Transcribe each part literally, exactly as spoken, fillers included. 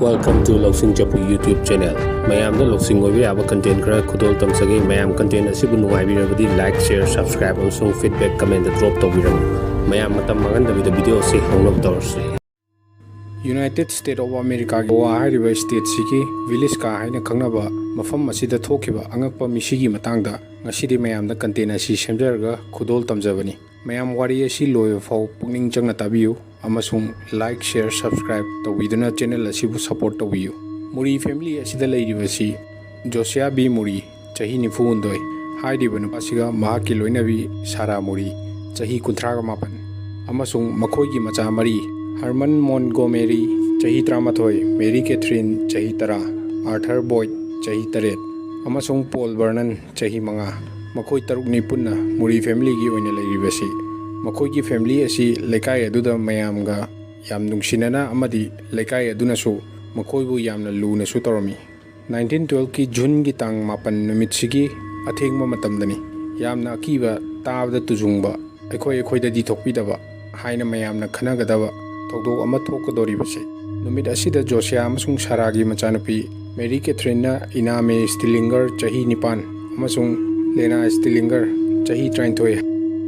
Welcome to ꯂꯧꯁꯤꯡ ꯆꯐꯨ YouTube channel. ꯃꯌꯥꯝꯗ ꯂꯧꯁꯤꯡ ꯑꯣꯏꯕ ꯌꯥꯕ content ꯈꯔ ꯈꯨꯗꯣꯜ ꯇꯝꯖꯒꯦ꯫ ꯃꯌꯥꯝ content ꯑꯁꯤꯕꯨ ꯅꯨꯡꯉꯥꯏꯕꯤꯔꯕꯗꯤ like, share, subscribe ꯑꯃꯁꯨꯡ feedback comment drop ꯇꯧꯕꯤꯔꯝꯃꯨ꯫ ꯃꯌꯥꯝ ꯃꯇꯝ ꯃꯥꯡꯍꯟꯗꯕꯤꯗ video ꯑꯁꯤ ꯍꯧꯅꯕ ꯇꯧꯔꯁꯤ꯫ United States of Americaꯒꯤ ꯒꯣꯋꯥ ꯍꯥꯏꯔꯤꯕ state ꯁꯤꯒꯤ ꯚꯤꯂꯤꯁꯀꯥ ꯍꯥꯏꯅ ꯈꯪꯅꯕ ꯃꯐꯝ ꯑꯁꯤꯗ ꯊꯣꯛꯈꯤꯕ ꯑꯉꯛꯄ ꯃꯤꯁꯤꯒꯤ ꯃꯇꯥꯡꯗ ꯉꯁꯤꯗꯤ ꯃꯌꯥꯝꯗ content ꯑꯁꯤ ꯁꯦꯝꯖꯔꯒ ꯈꯨꯗꯣꯜ ꯇꯝꯖꯕꯅꯤ꯫ ꯃꯌꯥꯝ ꯋꯥꯔꯤ ꯑꯁꯤ ꯂꯣꯏꯕ ꯐꯥꯎ ꯄꯨꯛꯅꯤꯡ ꯆꯪꯅ ꯇꯥꯕꯤꯌꯨ ꯑꯃꯁꯨꯡ like, share, subscribe ꯇꯧꯕꯤꯗꯨꯅ channel ꯑꯁꯤꯕꯨ support ꯇꯧꯕꯤꯌꯨ꯫ ꯃꯨꯔꯤ family ꯑꯁꯤꯗ ꯂꯩꯔꯤꯕꯁꯤ ꯖꯣꯁꯤꯌꯥ ꯕꯤ ꯃꯨꯔꯤ, ꯆꯍꯤ ꯅꯤꯐꯨ ꯍꯨꯝꯗꯣꯏ, ꯍꯥꯏꯔꯤꯕ ꯅꯨꯄꯥꯁꯤꯒ ꯃꯍꯥꯛꯀꯤ ꯂꯣꯏꯅꯕꯤ ꯁꯥꯔꯥ ꯃꯨꯔꯤ, ꯆꯍꯤ ꯀꯨꯟꯊ꯭ꯔꯥꯒ ꯃꯥꯄꯟ, ꯑꯃꯁꯨꯡ ꯃꯈꯣꯏꯒꯤ ꯃꯆꯥ ꯃꯔꯤ, ꯍꯔꯃꯟ ꯃꯣꯟꯒꯣꯃꯦꯔꯤ, ꯆꯍꯤ ꯇꯔꯥꯃꯥꯊꯣꯏ, ꯃꯦꯔꯤ ꯀꯦꯊ꯭ꯔꯤꯟ, ꯆꯍꯤ ꯇꯔꯥ, ꯑꯥꯔꯊꯔ ꯕꯣꯏꯗ, ꯆꯍꯤ ꯇꯔꯦꯠ, ꯑꯃꯁꯨꯡ ꯄꯣꯜ ꯕꯔꯅꯟ, ꯆꯍꯤ ꯃꯉꯥ꯫ ꯃꯈꯣꯏ ꯇꯔꯨꯛꯅꯤ ꯄꯨꯟꯅ ꯃꯨꯔꯤ family ꯒꯤ ꯑꯣꯏꯅ ꯂꯩꯔꯤꯕꯁꯤ꯫ ꯃꯈꯣꯏꯒꯤ family ꯑꯁꯤ ꯂꯩꯀꯥꯏ ꯑꯗꯨꯗ ꯃꯌꯥꯝꯒ ꯌꯥꯝ ꯅꯨꯡꯁꯤꯅꯅ ꯑꯃꯗꯤ ꯂꯩꯀꯥꯏ ꯑꯗꯨꯅꯁꯨ ꯃꯈꯣꯏꯕꯨ ꯌꯥꯝꯅ ꯂꯨꯅꯁꯨ ꯇꯧꯔꯝꯃꯤ꯫ Nineteen twelve ꯀꯤ June ꯒꯤ ꯇꯥꯡ ꯃꯥꯄꯟ ꯅꯨꯃꯤꯠꯁꯤꯒꯤ ꯑꯊꯦꯡꯕ ꯃꯇꯝꯗꯅꯤ꯫ ꯌꯥꯝꯅ ꯑꯀꯤꯕ, ꯇꯥꯕꯗ ꯇꯨꯖꯨꯡꯕ, ꯑꯩꯈꯣꯏ ꯑꯩꯈꯣꯏꯗꯗꯤ ꯊꯣꯛꯄꯤꯗꯕ ꯍꯥꯏꯅ ꯃꯌꯥꯝꯅ ꯈꯟꯅꯒꯗꯕ ꯊꯧꯗꯣꯛ ꯑꯃ ꯊꯣꯛꯀꯗꯧꯔꯤꯕꯁꯦ꯫ ꯅꯨꯃꯤꯠ ꯑꯁꯤꯗ ꯖꯣꯁꯤꯌꯥ ꯑꯃꯁꯨꯡ ꯁꯥꯔꯥꯒꯤ ꯃꯆꯥꯅꯨꯄꯤ ꯃꯦꯔꯤ ꯀꯦꯊ꯭ꯔꯤꯟꯅ ꯏꯅꯥꯃꯦ ꯁ꯭ꯇꯤꯂꯤꯡꯒꯔ, ꯆꯍꯤ ꯅꯤꯄꯥꯟ, ꯑꯃꯁꯨꯡ ꯂꯦꯅꯥ ꯁ꯭ꯇꯤꯂꯤꯡꯒꯔ, ꯆꯍꯤ ꯇꯔꯥꯅꯤꯊꯣꯏ,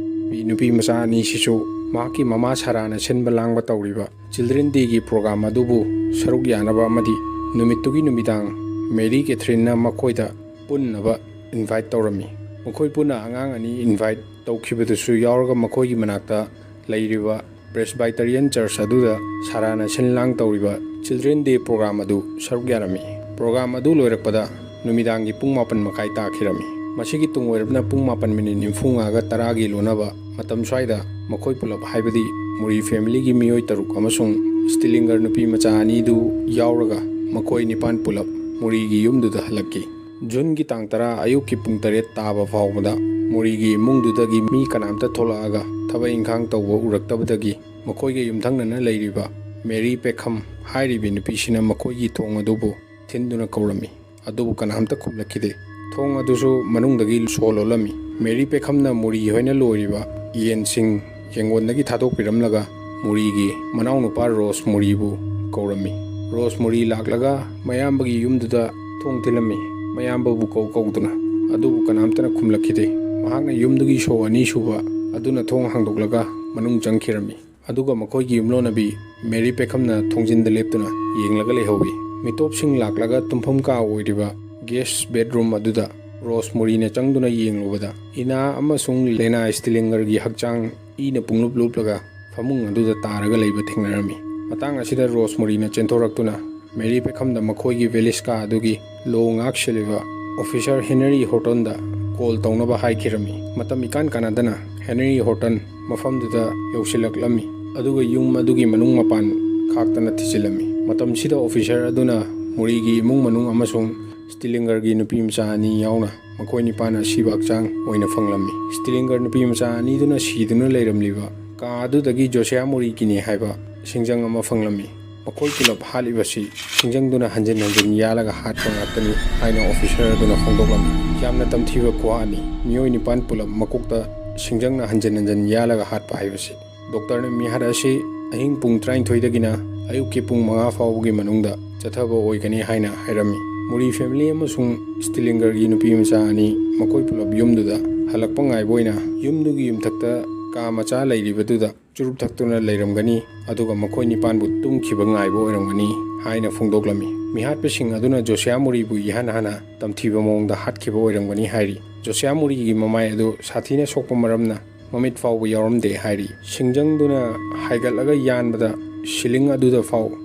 ꯅꯨꯄꯤ ꯃꯆꯥ ꯑꯅꯤꯁꯤꯁꯨ ꯃꯍꯥꯛꯀꯤ ꯃꯃꯥ ꯁꯥꯔꯥꯅ ꯁꯤꯟꯕ ꯂꯥꯡꯕ ꯇꯧꯔꯤꯕ Children Day ꯒꯤ program ꯑꯗꯨꯕꯨ ꯁꯔꯨꯛ ꯌꯥꯅꯕ ꯑꯃꯗꯤ ꯅꯨꯃꯤꯠꯇꯨꯒꯤ ꯅꯨꯃꯤꯗꯥꯡ ꯃꯦꯔꯤ ꯀꯦꯊ꯭ꯔꯤꯟꯅ ꯃꯈꯣꯏꯗ ꯄꯨꯟꯅꯕ invite ꯇꯧꯔꯝꯃꯤ꯫ ꯃꯈꯣꯏ ꯄꯨꯟꯅ ꯑꯉꯥꯡ ꯑꯅꯤ invite ꯇꯧꯈꯤꯕꯗꯨꯁꯨ ꯌꯥꯎꯔꯒ ꯃꯈꯣꯏꯒꯤ ꯃꯅꯥꯛꯇ ꯂꯩꯔꯤꯕ Presbyterian Church ꯑꯗꯨꯗ ꯁꯥꯔꯥꯅ ꯁꯤꯟ ꯂꯥꯡ ꯇꯧꯔꯤꯕ Children Day program ꯑꯗꯨ ꯁꯔꯨꯛ ꯌꯥꯔꯝꯃꯤ꯫ Program ꯑꯗꯨ ꯂꯣꯏꯔꯛꯄꯗ ꯅꯨꯃꯤꯗꯥꯡꯒꯤ ꯄꯨꯡ ꯃꯥꯄꯟ ꯃꯈꯥꯏ ꯇꯥꯈꯤꯔꯝꯃꯤ꯫ ꯃꯁꯤꯒꯤ ꯇꯨꯡ ꯑꯣꯏꯔꯞꯅ ꯄꯨꯡ ꯃꯥꯄꯟ minute ꯅꯤꯐꯨ ꯃꯉꯥꯒ ꯇꯔꯥꯒꯤ ꯂꯣꯟꯅꯕ ꯃꯇꯝ ꯁ꯭ꯋꯥꯏꯗ ꯃꯈꯣꯏ ꯄꯨꯂꯞ, ꯍꯥꯏꯕꯗꯤ ꯃꯨꯔꯤ family ꯒꯤ ꯃꯤꯑꯣꯏ ꯇꯔꯨꯛ ꯑꯃꯁꯨꯡ ꯁ꯭ꯇꯤꯂꯤꯡꯒꯔ ꯅꯨꯄꯤ ꯃꯆꯥ ꯑꯅꯤꯗꯨ ꯌꯥꯎꯔꯒ, ꯃꯈꯣꯏ ꯅꯤꯄꯥꯟ ꯄꯨꯂꯞ ꯃꯨꯔꯤꯒꯤ ꯌꯨꯝꯗꯨꯗ ꯍꯜꯂꯛꯈꯤ꯫ June ꯒꯤ ꯇꯥꯡ ꯇꯔꯥ ꯑꯌꯨꯛꯀꯤ ꯄꯨꯡ ꯇꯔꯦꯠ ꯇꯥꯕ ꯐꯥꯎꯕꯗ ꯃꯨꯔꯤꯒꯤ ꯏꯃꯨꯡꯗꯨꯗꯒꯤ ꯃꯤ ꯀꯅꯥꯝꯇ ꯊꯣꯛꯂꯛꯑꯒ ꯊꯕꯛ ꯏꯪꯈꯥꯡ ꯇꯧꯕ ꯎꯔꯛꯇꯕꯗꯒꯤ ꯃꯈꯣꯏꯒ ꯌꯨꯝꯊꯪꯅꯅ ꯂꯩꯔꯤꯕ ꯃꯦꯔꯤ ꯄꯦꯈꯝ ꯍꯥꯏꯔꯤꯕꯤ ꯅꯨꯄꯤꯁꯤꯅ ꯃꯈꯣꯏꯒꯤ ꯊꯣꯡ ꯑꯗꯨꯕꯨ ꯊꯤꯟꯗꯨꯅ ꯀꯧꯔꯝꯃꯤ꯫ ꯑꯗꯨꯕꯨ ꯀꯅꯥꯝꯇ ꯈꯨꯝꯂꯛꯈꯤꯗꯦ꯫ ꯊꯣꯡ ꯑꯗꯨꯁꯨ ꯃꯅꯨꯡꯗꯒꯤ ꯁꯣ ꯂꯣꯜꯂꯝꯃꯤ꯫ ꯃꯦꯔꯤ ꯄꯦꯈꯝꯅ ꯃꯨꯔꯤ ꯍꯣꯏꯅ ꯂꯣꯏꯔꯤꯕ ꯌꯦꯟꯁꯤꯡ ꯌꯦꯡꯒꯣꯟꯗꯒꯤ ꯊꯥꯗꯣꯛꯄꯤꯔꯝꯂꯒ ꯃꯨꯔꯤꯒꯤ ꯃꯅꯥꯎꯅꯨꯄꯥ ꯔꯣꯁ ꯃꯨꯔꯤꯕꯨ ꯀꯧꯔꯝꯃꯤ꯫ ꯔꯣꯁ ꯃꯣꯔꯤ ꯂꯥꯛꯂꯒ ꯃꯌꯥꯝꯕꯒꯤ ꯌꯨꯝꯗꯨꯗ ꯊꯣꯡ ꯊꯤꯜꯂꯝꯃꯤ꯫ ꯃꯌꯥꯝꯕꯕꯨ ꯀꯧ ꯀꯧꯗꯨꯅ, ꯑꯗꯨꯕꯨ ꯀꯅꯥꯝꯇꯅ ꯈꯨꯝꯂꯛꯈꯤꯗꯦ꯫ ꯃꯍꯥꯛꯅ ꯌꯨꯝꯗꯨꯒꯤ ꯁꯣ ꯑꯅꯤꯁꯨꯕ ꯑꯗꯨꯅ ꯊꯣꯡ ꯍꯥꯡꯗꯣꯛꯂꯒ ꯃꯅꯨꯡ ꯆꯪꯈꯤꯔꯝꯃꯤ꯫ ꯑꯗꯨꯒ ꯃꯈꯣꯏꯒꯤ ꯌꯨꯝꯂꯣꯟꯅꯕꯤ ꯃꯦꯔꯤ ꯄꯦꯈꯝꯅ ꯊꯣꯡꯖꯤꯟꯗ ꯂꯦꯞꯇꯨꯅ ꯌꯦꯡꯂꯒ ꯂꯩꯍꯧꯏ꯫ ꯃꯤꯇꯣꯞꯁꯤꯡ ꯂꯥꯛꯂꯒ ꯇꯨꯝꯐꯝ ꯀꯥ ꯑꯣꯏꯔꯤꯕ ꯒꯦꯁ ꯕꯦꯗꯔꯨꯝ ꯑꯗꯨꯗ ꯔꯣꯁ ꯃꯣꯔꯤꯅ ꯆꯪꯗꯨꯅ ꯌꯦꯡꯂꯨꯕꯗ, ꯏꯅꯥ ꯑꯃꯁꯨꯡ ꯂꯦꯅꯥ ꯁ꯭ꯇꯤꯂꯤꯡꯒꯔꯒꯤ ꯍꯛꯆꯥꯡ ꯏꯅ ꯄꯨꯡꯂꯨꯞ ꯂꯨꯞꯂꯒ ꯐꯃꯨꯡ ꯑꯗꯨꯗ ꯇꯥꯔꯒ ꯂꯩꯕ ꯊꯦꯡꯅꯔꯝꯃꯤ꯫ ꯃꯇꯥꯡ ꯑꯁꯤꯗ ꯔꯣꯁ ꯃꯣꯔꯤꯅ ꯆꯦꯟꯊꯣꯔꯛꯇꯨꯅ ꯃꯦꯔꯤ ꯄꯦꯈꯝꯗ ꯃꯈꯣꯏꯒꯤ ꯚꯦꯂꯤꯁ ꯀꯥ ꯑꯗꯨꯒꯤ ꯂꯣ ꯉꯥꯛ ꯁꯦꯜꯂꯤꯕ ꯑꯣꯐꯤꯁꯥꯔ ꯍꯦꯅꯔꯤ ꯍꯣꯔꯇꯟꯗ ꯀꯣꯜ ꯇꯧꯅꯕ ꯍꯥꯏꯈꯤꯔꯝꯃꯤ꯫ ꯃꯇꯝ ꯏꯀꯥꯟ ꯀꯥꯟꯅꯗꯅ ꯍꯦꯅꯔꯤ ꯍꯣꯔꯇꯟ ꯃꯐꯝꯗꯨꯗ ꯌꯧꯁꯤꯜꯂꯛꯂꯝꯃꯤ, ꯑꯗꯨꯒ ꯌꯨꯝ ꯑꯗꯨꯒꯤ ꯃꯅꯨꯡ ꯃꯄꯥꯟ ꯈꯥꯛꯇꯅ ꯊꯤꯖꯤꯜꯂꯝꯃꯤ꯫ ꯃꯇꯝꯁꯤꯗ ꯑꯣꯐꯤꯁꯥꯔ ꯑꯗꯨꯅ ꯃꯣꯔꯤꯒꯤ ꯏꯃꯨꯡ ꯃꯅꯨꯡ ꯑꯃꯁꯨꯡ ꯁ꯭ꯇꯤꯂꯤꯡꯒꯔꯒꯤ ꯅꯨꯄꯤ ꯃꯆꯥ ꯑꯅꯤ ꯌꯥꯎꯅ ꯃꯈꯣꯏ ꯅꯤꯄꯥꯟ ꯑꯁꯤꯕ ꯍꯛꯆꯥꯡ ꯑꯣꯏꯅ ꯐꯪꯂꯝꯃꯤ꯫ ꯁ꯭ꯇꯤꯂꯤꯡꯒꯔ ꯅꯨꯄꯤ ꯃꯆꯥ ꯑꯅꯤꯗꯨꯅ ꯁꯤꯗꯨꯅ ꯂꯩꯔꯝꯂꯤꯕ ꯀꯥ ꯑꯗꯨꯗꯒꯤ ꯖꯣꯁꯤꯌꯥ ꯃꯣꯔꯤꯒꯤꯅꯤ ꯍꯥꯏꯕ ꯁꯤꯡꯖꯪ ꯑꯃ ꯐꯪꯂꯝꯃꯤ꯫ ꯃꯈꯣꯏ ꯄꯨꯂꯞ ꯍꯥꯠꯂꯤꯕꯁꯤ ꯁꯤꯡꯖꯪꯗꯨꯅ ꯍꯟꯖꯤꯟ ꯍꯟꯖꯤꯟ ꯌꯥꯜꯂꯒ ꯍꯥꯠꯄ ꯉꯥꯛꯇꯅꯤ ꯍꯥꯏꯅ ꯑꯣꯐꯤꯁꯥꯔ ꯑꯗꯨꯅ ꯐꯣꯡꯗꯣꯛꯂꯝꯃꯤ꯫ ꯌꯥꯝꯅ ꯇꯝꯊꯤꯕ ꯈꯨꯍꯥꯠꯅꯤ꯫ ꯃꯤꯑꯣꯏ ꯅꯤꯄꯥꯟ ꯄꯨꯂꯞ ꯃꯀꯣꯛꯇ ꯁꯤꯡꯖꯪꯅ ꯍꯟꯖꯤꯟ ꯍꯟꯖꯤꯟ ꯌꯥꯜꯂꯒ ꯍꯥꯠꯄ ꯍꯥꯏꯕꯁꯤ꯫ ꯗꯣꯛꯇꯔꯅ ꯃꯤꯍꯥꯠ ꯑꯁꯤ ꯑꯍꯤꯡ ꯄꯨꯡ ꯇꯔꯥꯅꯤꯊꯣꯏꯗꯒꯤꯅ ꯑꯌꯨꯛꯀꯤ ꯄꯨꯡ ꯃꯉꯥ ꯐꯥꯎꯕꯒꯤ ꯃꯅꯨꯡꯗ ꯆꯠꯊꯕ ꯑꯣꯏꯒꯅꯤ ꯍꯥꯏꯅ ꯍꯥꯏꯔꯝꯃꯤ꯫ ꯃꯨꯔꯤ ꯐꯦꯃꯤꯂꯤ ꯑꯃꯁꯨꯡ ꯁ꯭ꯇꯤꯂꯤꯡꯒꯔꯒꯤ ꯅꯨꯄꯤ ꯃꯆꯥ ꯑꯅꯤ ꯃꯈꯣꯏ ꯄꯨꯂꯞ ꯌꯨꯝꯗꯨꯗ ꯍꯜꯂꯛꯄ ꯉꯥꯏꯕ ꯑꯣꯏꯅ ꯌꯨꯝꯗꯨꯒꯤ ꯌꯨꯝꯊꯛꯇ ꯀꯥ ꯃꯆꯥ ꯂꯩꯔꯤꯕꯗꯨꯗ ꯆꯨꯔꯨꯞ ꯊꯛꯇꯨꯅ ꯂꯩꯔꯝꯒꯅꯤ, ꯑꯗꯨꯒ ꯃꯈꯣꯏ ꯅꯤꯄꯥꯟꯕꯨ ꯇꯨꯝꯈꯤꯕ ꯉꯥꯏꯕ ꯑꯣꯏꯔꯝꯒꯅꯤ ꯍꯥꯏꯅ ꯐꯣꯡꯗꯣꯛꯂꯝꯃꯤ꯫ ꯃꯤꯍꯥꯠꯄꯁꯤꯡ ꯑꯗꯨꯅ ꯖꯣꯁꯤꯌꯥ ꯃꯨꯔꯤꯕꯨ ꯏꯍꯥꯟ ꯍꯥꯟꯅ ꯇꯝꯊꯤꯕ ꯃꯑꯣꯡꯗ ꯍꯥꯠꯈꯤꯕ ꯑꯣꯏꯔꯝꯒꯅꯤ ꯍꯥꯏꯔꯤ꯫ ꯖꯣꯁꯤꯌꯥ ꯃꯨꯔꯤꯒꯤ ꯃꯃꯥꯏ ꯑꯗꯨ ꯁꯥꯊꯤꯅ ꯁꯣꯛꯄ ꯃꯔꯝꯅ ꯃꯃꯤꯠ ꯐꯥꯎꯕ ꯌꯥꯎꯔꯝꯗꯦ ꯍꯥꯏꯔꯤ꯫ ꯁꯤꯡꯖꯪꯗꯨꯅ ꯍꯥꯏꯒꯠꯂꯒ ꯌꯥꯟꯕꯗ ꯁꯤꯂꯤꯡ ꯑꯗꯨꯗ ꯐꯥꯎ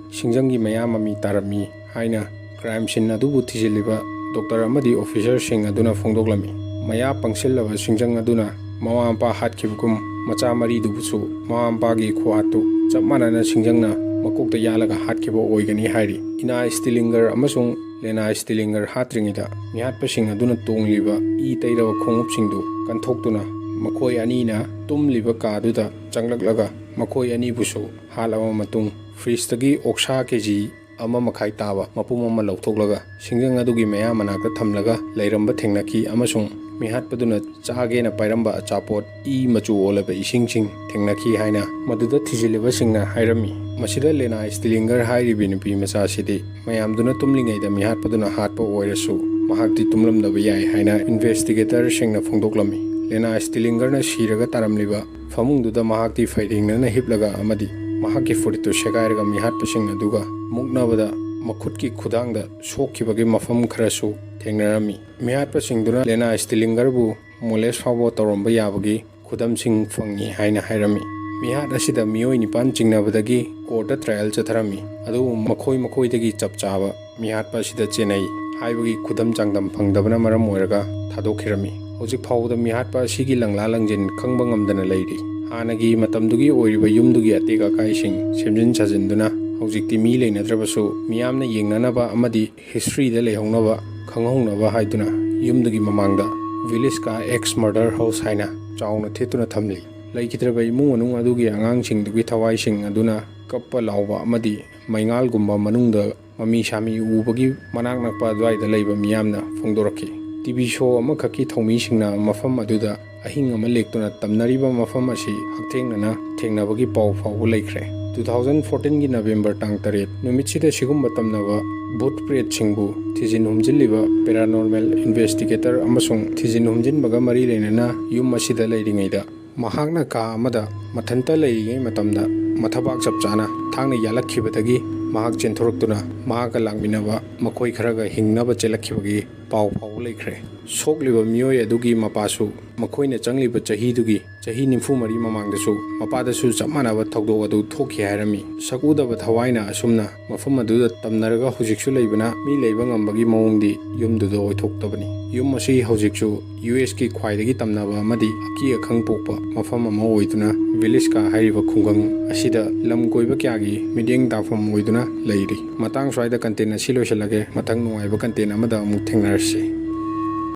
ꯁꯤꯡꯖꯪꯒꯤ ꯃꯌꯥ ꯃꯃꯤ ꯇꯥꯔꯝꯃꯤ ꯍꯥꯏꯅ ꯀ꯭ꯔꯥꯏꯝ ꯁꯤꯟ ꯑꯗꯨꯕꯨ ꯊꯤꯖꯤꯜꯂꯤꯕ ꯗꯣꯛꯇꯔ ꯑꯃꯗꯤ ꯑꯣꯐꯤꯁꯥꯔꯁꯤꯡ ꯑꯗꯨꯅ ꯐꯣꯡꯗꯣꯛꯂꯝꯃꯤ꯫ ꯃꯌꯥ ꯄꯪꯁꯤꯜꯂꯕ ꯁꯤꯡꯖꯪ ꯑꯗꯨꯅ ꯃꯃꯥ ꯃꯄꯥ ꯍꯥꯠꯈꯤꯕꯒꯨꯝ ꯃꯆꯥ ꯃꯔꯤꯗꯨꯕꯨꯁꯨ ꯃꯃꯥ ꯃꯄꯥꯒꯤ ꯈꯨꯍꯥꯠꯇꯨ ꯆꯞ ꯃꯥꯟꯅꯅ ꯁꯤꯡꯖꯪꯅ ꯃꯀꯣꯛꯇ ꯌꯥꯜꯂꯒ ꯍꯥꯠꯈꯤꯕ ꯑꯣꯏꯒꯅꯤ ꯍꯥꯏꯔꯤ꯫ ꯏꯅꯥ ꯁ꯭ꯇꯤꯂꯤꯡꯒꯔ ꯑꯃꯁꯨꯡ ꯂꯦꯅꯥ ꯁ꯭ꯇꯤꯂꯤꯡꯒꯔ ꯍꯥꯠꯇ꯭ꯔꯤꯉꯩꯗ ꯃꯤꯍꯥꯠꯄꯁꯤꯡ ꯑꯗꯨꯅ ꯇꯣꯡꯂꯤꯕ ꯏ ꯇꯩꯔꯕ ꯈꯣꯡꯎꯞꯁꯤꯡꯗꯨ ꯀꯟꯊꯣꯛꯇꯨꯅ ꯃꯈꯣꯏ ꯑꯅꯤꯅ ꯇꯨꯝꯂꯤꯕ ꯀꯥꯗꯨꯗ ꯆꯪꯂꯛꯂꯒ ꯃꯈꯣꯏ ꯑꯅꯤꯕꯨꯁꯨ ꯍꯥꯠꯂꯕ ꯃꯇꯨꯡ ꯐ꯭ꯔꯤꯖꯇꯒꯤ ꯑꯣꯛꯁꯥ ꯀꯦ ꯖꯤ ꯑꯃ ꯃꯈꯥꯏ ꯇꯥꯕ ꯃꯄꯨꯝ ꯑꯃ ꯂꯧꯊꯣꯛꯂꯒ ꯁꯤꯡꯖꯪ ꯑꯗꯨꯒꯤ ꯃꯌꯥ ꯃꯅꯥꯛꯇ ꯊꯝꯂꯒ ꯂꯩꯔꯝꯕ ꯊꯦꯡꯅꯈꯤ ꯑꯃꯁꯨꯡ ꯃꯤꯍꯥꯠꯄꯗꯨꯅ ꯆꯥꯒꯦꯅ ꯄꯥꯏꯔꯝꯕ ꯑꯆꯥꯄꯣꯠ ꯏ ꯃꯆꯨ ꯑꯣꯜꯂꯕ ꯏꯁꯤꯡꯁꯤꯡ ꯊꯦꯡꯅꯈꯤ ꯍꯥꯏꯅ ꯃꯗꯨꯗ ꯊꯤꯖꯤꯜꯂꯤꯕꯁꯤꯡꯅ ꯍꯥꯏꯔꯝꯃꯤ꯫ ꯃꯁꯤꯗ ꯂꯦꯅꯥ ꯁ꯭ꯇꯤꯂꯤꯡꯒꯔ ꯍꯥꯏꯔꯤꯕꯤ ꯅꯨꯄꯤ ꯃꯆꯥ ꯑꯁꯤꯗꯤ ꯃꯌꯥꯝꯗꯨꯅ ꯇꯨꯝꯂꯤꯉꯩꯗ ꯃꯤꯍꯥꯠꯄꯗꯨꯅ ꯍꯥꯠꯄ ꯑꯣꯏꯔꯁꯨ ꯃꯍꯥꯛꯇꯤ ꯇꯨꯝꯂꯝꯗꯕ ꯌꯥꯏ ꯍꯥꯏꯅ ꯏꯟꯚꯦꯁꯇꯤꯒꯦꯇꯔꯁꯤꯡꯅ ꯐꯣꯡꯗꯣꯛꯂꯝꯃꯤ꯫ ꯂꯦꯅꯥ ꯁ꯭ꯇꯤꯂꯤꯡꯒꯔꯅ ꯁꯤꯔꯒ ꯇꯥꯔꯝꯂꯤꯕ ꯐꯃꯨꯡꯗꯨꯗ ꯃꯍꯥꯛꯇꯤ ꯐꯩꯔꯦꯡꯅꯅ ꯍꯤꯞꯂꯒ ꯑꯃꯗꯤ ꯃꯍꯥꯛꯀꯤ ꯐꯨꯔꯤꯠꯇꯨ ꯁꯦꯒꯥꯏꯔꯒ ꯃꯤꯍꯥꯠꯄꯁꯤꯡ ꯑꯗꯨꯒ ꯃꯨꯛꯅꯕꯗ ꯃꯈꯨꯠꯀꯤ ꯈꯨꯗꯥꯡꯗ ꯁꯣꯛꯈꯤꯕꯒꯤ ꯃꯐꯝ ꯈꯔꯁꯨ ꯊꯦꯡꯅꯔꯝꯃꯤ꯫ ꯃꯤꯍꯥꯠꯄꯁꯤꯡꯗꯨꯅ ꯂꯦꯅꯥ ꯁ꯭ꯇꯤꯂꯤꯡꯒꯔꯕꯨ ꯃꯣꯂꯦꯁ ꯐꯥꯎꯕ ꯇꯧꯔꯝꯕ ꯌꯥꯕꯒꯤ ꯈꯨꯗꯝꯁꯤꯡ ꯐꯪꯉꯤ ꯍꯥꯏꯅ ꯍꯥꯏꯔꯝꯃꯤ꯫ ꯃꯤꯍꯥꯠ ꯑꯁꯤꯗ ꯃꯤꯑꯣꯏ ꯅꯤꯄꯥꯟ ꯆꯤꯡꯅꯕꯗꯒꯤ ꯀꯣꯔꯠꯇ ꯇ꯭ꯔꯥꯌꯦꯜ ꯆꯠꯊꯔꯝꯃꯤ꯫ ꯑꯗꯨꯕꯨ ꯃꯈꯣꯏ ꯃꯈꯣꯏꯗꯒꯤ ꯆꯞ ꯆꯥꯕ ꯃꯤꯍꯥꯠꯄ ꯑꯁꯤꯗ ꯆꯦꯟꯅꯩ ꯍꯥꯏꯕꯒꯤ ꯈꯨꯗꯝ ꯆꯥꯡꯗꯝ ꯐꯪꯗꯕꯅ ꯃꯔꯝ ꯑꯣꯏꯔꯒ ꯊꯥꯗꯣꯛꯈꯤꯔꯝꯃꯤ꯫ ꯍꯧꯖꯤꯛ ꯐꯥꯎꯕꯗ ꯃꯤꯍꯥꯠꯄ ꯑꯁꯤꯒꯤ ꯂꯪꯂꯥ ꯂꯪꯖꯤꯟ ꯈꯪꯕ ꯉꯝꯗꯅ ꯂꯩꯔꯤ꯫ ꯍꯥꯟꯅꯒꯤ ꯃꯇꯝꯗꯨꯒꯤ ꯑꯣꯏꯔꯤꯕ ꯌꯨꯝꯗꯨꯒꯤ ꯑꯇꯦꯛ ꯑꯀꯥꯏꯁꯤꯡ ꯁꯦꯝꯖꯤꯟ ꯁꯥꯖꯤꯟꯗꯨꯅ ꯍꯧꯖꯤꯛꯇꯤ ꯃꯤ ꯂꯩꯅꯗ꯭ꯔꯕꯁꯨ ꯃꯤꯌꯥꯝꯅ ꯌꯦꯡꯅꯅꯕ ꯑꯃꯗꯤ ꯍꯤꯁꯇ꯭ꯔꯤꯗ ꯂꯩꯍꯧꯅꯕ, ꯈꯪꯍꯧꯅꯕ ꯍꯥꯏꯗꯨꯅ ꯌꯨꯝꯗꯨꯒꯤ ꯃꯃꯥꯡꯗ ꯚꯤꯂꯤꯁꯀꯥ ꯑꯦꯛꯁ ꯃꯔꯗꯔ ꯍꯥꯎꯁ ꯍꯥꯏꯅ ꯆꯥꯎꯅ ꯊꯦꯠꯇꯨꯅ ꯊꯝꯂꯤ꯫ ꯂꯩꯈꯤꯗ꯭ꯔꯕ ꯏꯃꯨꯡ ꯃꯅꯨꯡ ꯑꯗꯨꯒꯤ ꯑꯉꯥꯡꯁꯤꯡꯗꯨꯒꯤ ꯊꯋꯥꯏꯁꯤꯡ ꯑꯗꯨꯅ ꯀꯞꯄ ꯂꯥꯎꯕ ꯑꯃꯗꯤ ꯃꯩꯉꯥꯜꯒꯨꯝꯕ ꯃꯅꯨꯡꯗ ꯃꯃꯤ ꯁꯥꯃꯤ ꯎꯕꯒꯤ ꯃꯅꯥꯛ ꯅꯛꯄ ꯑꯗꯨꯋꯥꯏꯗ ꯂꯩꯕ ꯃꯤꯌꯥꯝꯅ ꯐꯣꯡꯗꯣꯔꯛꯈꯤ꯫ ꯇꯤ ꯚꯤ ꯁꯣ ꯑꯃꯈꯛꯀꯤ ꯊꯧꯃꯤꯁꯤꯡꯅ ꯃꯐꯝ ꯑꯗꯨꯗ ꯑꯍꯤꯡ ꯑꯃ ꯂꯦꯛꯇꯨꯅ ꯇꯝꯅꯔꯤꯕ ꯃꯐꯝ ꯑꯁꯤ ꯍꯛꯊꯦꯡꯅꯅ ꯊꯦꯡꯅꯕꯒꯤ ꯄꯥꯎ ꯐꯥꯎꯕ ꯂꯩꯈ꯭ꯔꯦ꯫ ꯇꯨ ꯊꯥꯎꯖꯟ ꯐꯣꯔꯇꯤꯟꯒꯤ ꯅꯕꯦꯝꯕꯔ ꯇꯥꯡ ꯇꯔꯦꯠ ꯅꯨꯃꯤꯠꯁꯤꯗ ꯁꯤꯒꯨꯝꯕ ꯇꯝꯅꯕ ꯚꯨꯠ ꯄ꯭ꯔꯦꯠꯁꯤꯡꯕꯨ ꯊꯤꯖꯤꯟ ꯍꯨꯝꯖꯤꯜꯂꯤꯕ ꯄꯦꯔꯥꯅꯣꯔꯃꯦꯜ ꯏꯟꯚꯦꯁꯇꯤꯒꯦꯇꯔ ꯑꯃꯁꯨꯡ ꯊꯤꯖꯤꯟ ꯍꯨꯝꯖꯤꯟꯕꯒ ꯃꯔꯤ ꯂꯩꯅꯅ ꯌꯨꯝ ꯑꯁꯤꯗ ꯂꯩꯔꯤꯉꯩꯗ ꯃꯍꯥꯛꯅ ꯀꯥ ꯑꯃꯗ ꯃꯊꯟꯇ ꯂꯩꯔꯤꯉꯩ ꯃꯇꯝꯗ ꯃꯊꯕꯥꯛ ꯆꯞ ꯆꯥꯅ ꯊꯥꯡꯅ ꯌꯥꯜꯂꯛꯈꯤꯕꯗꯒꯤ ꯃꯍꯥꯛ ꯆꯦꯟꯊꯣꯔꯛꯇꯨꯅ ꯃꯍꯥꯛꯀ ꯂꯥꯛꯃꯤꯟꯅꯕ ꯃꯈꯣꯏ ꯈꯔꯒ ꯍꯤꯡꯅꯕ ꯆꯦꯜꯂꯛꯈꯤꯕꯒꯤ ꯄꯥꯎ ꯐꯥꯎꯕ ꯂꯩꯈ꯭ꯔꯦ꯫ ꯁꯣꯛꯂꯤꯕ ꯃꯤꯑꯣꯏ ꯑꯗꯨꯒꯤ ꯃꯄꯥꯁꯨ ꯃꯈꯣꯏꯅ ꯆꯪꯂꯤꯕ ꯆꯍꯤꯗꯨꯒꯤ ꯆꯍꯤ ꯅꯤꯐꯨ ꯃꯔꯤ ꯃꯃꯥꯡꯗꯁꯨ ꯃꯄꯥꯗꯁꯨ ꯆꯞ ꯃꯥꯟꯅꯕ ꯊꯧꯗꯣꯛ ꯑꯗꯨ ꯊꯣꯛꯈꯤ ꯍꯥꯏꯔꯝꯃꯤ꯫ ꯁꯛ ꯎꯗꯕ ꯊꯋꯥꯏꯅ ꯑꯁꯨꯝꯅ ꯃꯐꯝ ꯑꯗꯨꯗ ꯇꯝꯅꯔꯒ ꯍꯧꯖꯤꯛꯁꯨ ꯂꯩꯕꯅ ꯃꯤ ꯂꯩꯕ ꯉꯝꯕꯒꯤ ꯃꯑꯣꯡꯗꯤ ꯌꯨꯝꯗꯨꯗ ꯑꯣꯏꯊꯣꯛꯇꯕꯅꯤ꯫ ꯌꯨꯝ ꯑꯁꯤ ꯍꯧꯖꯤꯛꯁꯨ ꯌꯨ ꯑꯦꯁꯀꯤ ꯈ꯭ꯋꯥꯏꯗꯒꯤ ꯇꯝꯅꯕ ꯑꯃꯗꯤ ꯑꯀꯤ ꯑꯈꯪ ꯄꯣꯛꯄ ꯃꯐꯝ ꯑꯃ ꯑꯣꯏꯗꯨꯅ ꯚꯤꯂꯤꯁꯀꯥ ꯍꯥꯏꯔꯤꯕ ꯈꯨꯡꯒꯪ ꯑꯁꯤꯗ ꯂꯝ ꯀꯣꯏꯕ ꯀꯌꯥꯒꯤ ꯃꯤꯠꯌꯦꯡ ꯇꯥꯐꯝ ꯑꯣꯏꯗꯨꯅ ꯂꯩꯔꯤ꯫ ꯃꯇꯥꯡ ꯁ꯭ꯋꯥꯏꯗ ꯀꯟꯇꯦꯟ ꯑꯁꯤ ꯂꯣꯏꯁꯤꯜꯂꯒꯦ꯫ ꯃꯊꯪ ꯅꯨꯡꯉꯥꯏꯕ ꯀꯟꯇꯦꯟ ꯑꯃꯗ ꯑꯃꯨꯛ ꯊꯦꯡꯅꯔꯁꯤ꯫